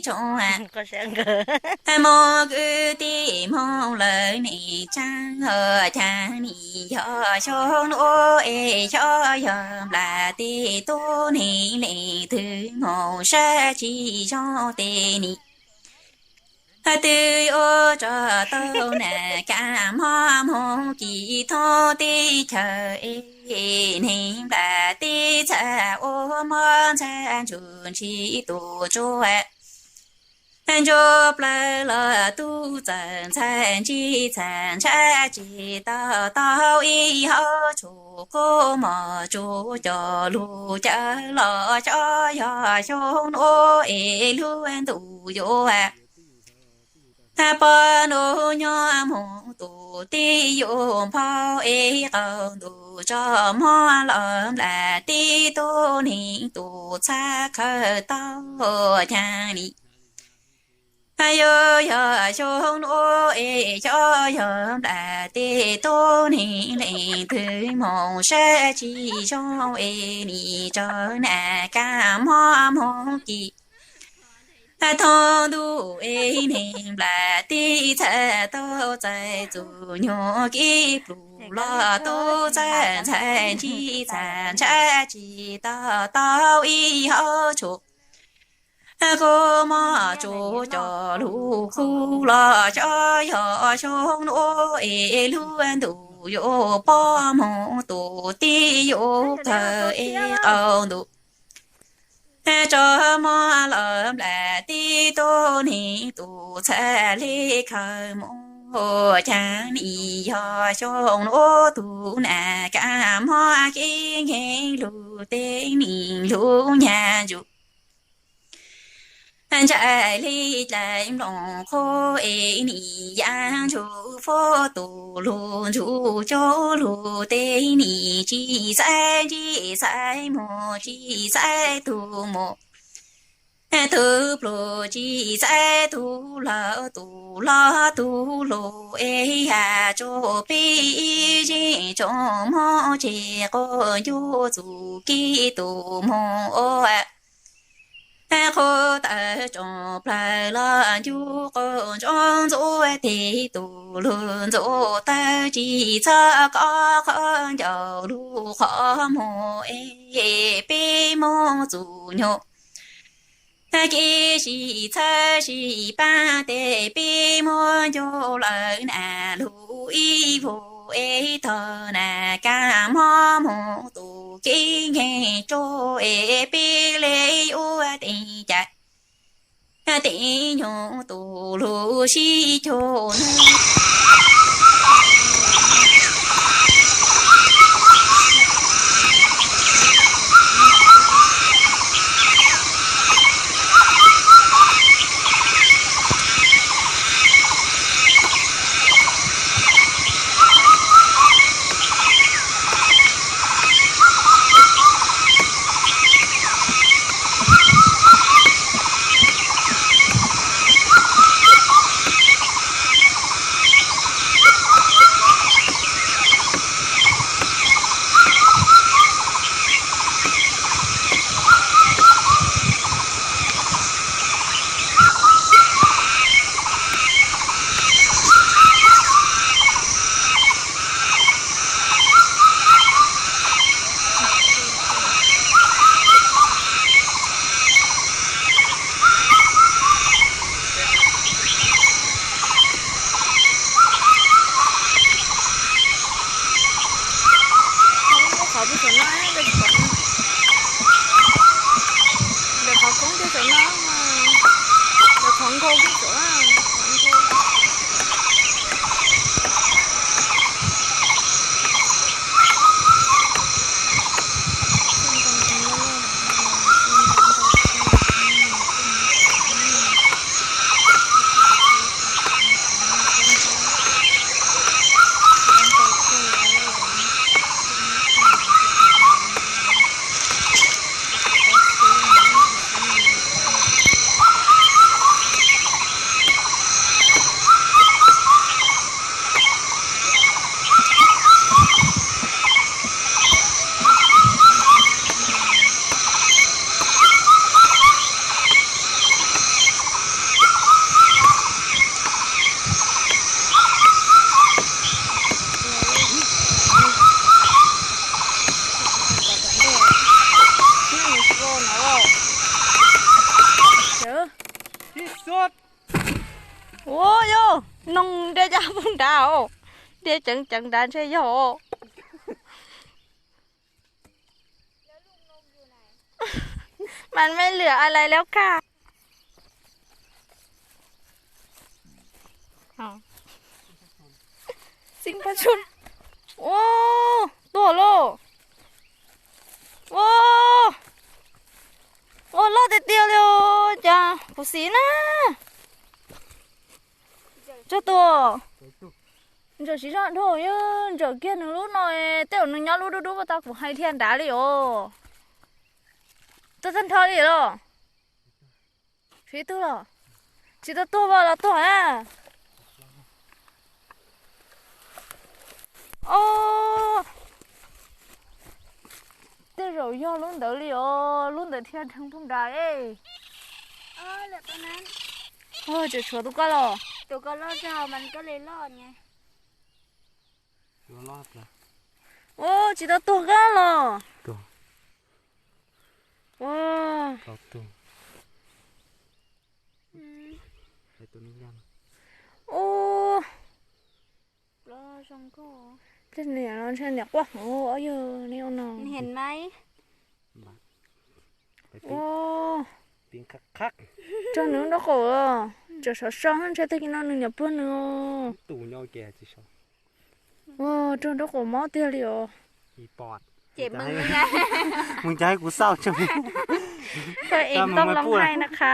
tsoom, Hmoob kwv tij Hmoob lawv neej tsaa, caag nim yog xyoo nuav es xyov yog nplaj teb tub neeg leej twg moog sab tsi zoo tes nim twb yuav tso tau na kab mob moog kis thoob teb chaws es neeg nplaj teb txhaj ua mob ntxhab ntsuj ntshis tus tsua ntsuj plawg los tub txawj ntxhab ntshis txhaj ntshab tsi tau tau ib hauv tshua kub mos tsuas coj lug cawv los xyov yog xyoo nuav es lub ntuj yuav pob ntuj nyob moog tus teb yuav npau es qaug ntuj tso mob los nplaj teb tub neeg tus txhab khawb tau caag nim yuav yog xyoo nuav es xyov yog nplaj teb tub neeg leej twg moog sab tsi zoo es nim tso na kab mob moog kis thoob ntuj es neeg nplaj teb txhaj tau txais txuj nyuas kev pluj los tub txawj ntxhab ntshis txhaj ntshab tsi tau tau ib hauv tshua kub mos tsuas coj lug kub los xyov yog xyoo nuav es lub ntuj yuav pob moog tus teb yuav khawb es qaug ntuj tso mob los nplaj teb tub neeg tus txhaj le khawb mob caag nim yog xyoo nuav tug na kab mob kev nkeeg lug teb nim lug nyag ntsuj ntshai le dlaim nplooj qhuav es nim yaaj ntsuj fuab tus lug ntsuj cuag lug teb nim tsi xaiv ntsej xaiv muag tsi xaiv tug muam tug pluag tsi xaiv tug laug tus loj tug lug es has tsuas peb ib zeej tsoom mob tseg quas ncuj txuj kev tus moog ua qhuav tawm tsoom plawg los ncuj quas ntsoov ntxuav teg tus lug ntxuav tawg tsi txhob kov qhov ncauj lug qhov muag es peb moog txuj nyuas kev sib txhawb sib paab tes peb muab ncuj lawm na lug ib vuag es tog na kab mob moog tus kev nkeeg tsuag es peb le yuav teem cai teem nyuj tus lug sib cuag nwg. Ua yog noog ntiab caj pug nrad os, ntiab ceev ceev nrad ntshe yog. Mas me lwm a lais lab kaj. Ua, tuag lauj. Ua, ua loj tiag tiag li os, cas kuv xis na. Tso tuag. Ntsaum siv zog dhau, yog ntsaum kiag nws lub no, tej zaum nws nyob lub dub dub pas tas kuv hais thiaj nrad li os. Tuag tag nrho li los? Tshuav ib tug los? Tsis tau tuag los tuag a? Os, tej zaum yog lub ntawd li os, lub ntawd thiaj dheev pug nrad. Tseem tshuav tus ko los? Ua, tsis tau tuag kab los? Ua, tej niam los ntshe niam quaj hwv os, yog li no. Ua, raug nraub qaum, tseem sov so ntshe tag kis no nws niam puag nws. Ua, raug nraub qaum mob tiag li os. Mus cas kuv xauj tseog. Koj ev tau los hais na qha.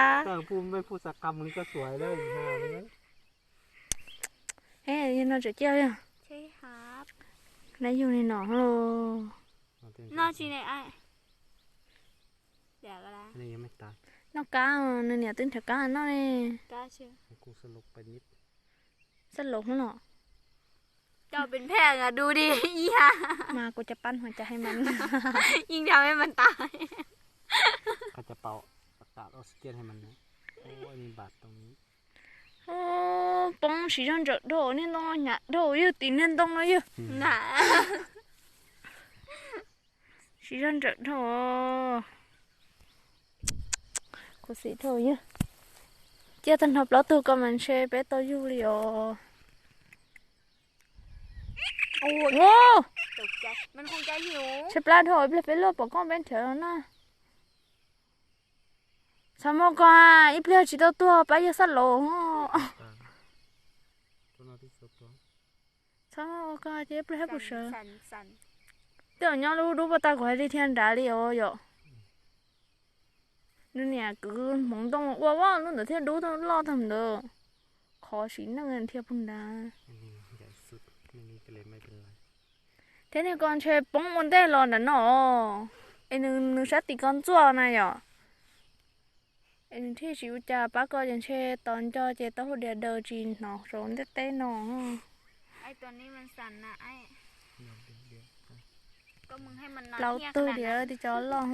Yog no tseem ciaj yog. Nab yug li no los. Noj kab, nws niam twb nrhiav kab noj ne. Xab laus los. Mas kuv cov pab hais cas hais mas. Poob siv zog ntsawm dhau, niag ntoo hnyav dhau, yog tim niag ntoo no yog. Siv zog ntsawm dhau. Kuv xis dhau yog. Ciaj tag nrho plaub tug ko mas ntshe peb tau yug li os. Ntshe plab dhau, ib pliag peb luaj pom koj peb nrhiav na. Txhob muab koj, ib pliag tsis tau tuag pab yawg xab laus. Txhob muab koj ces ib pliag pub sawv. Tej zaum nyob lub dub paj tag kuv hais li thiaj nrad li os yom. Nws niam kwv hmoov ntoo ua ua lub ntawd thiaj dub loj tag ntawd. Qhov sim neej thiaj pug nrad. Thiab niag ko ntshe poob ua ntej los nram no, es nws sab tim ko ntxuaj na yom. Es nws thiaj tsis ua cas pab koj ces ntshe tos nco ces tau hu diav daws tsis hnov saum ntiaj teb no. Plaub tug diav tib co loj.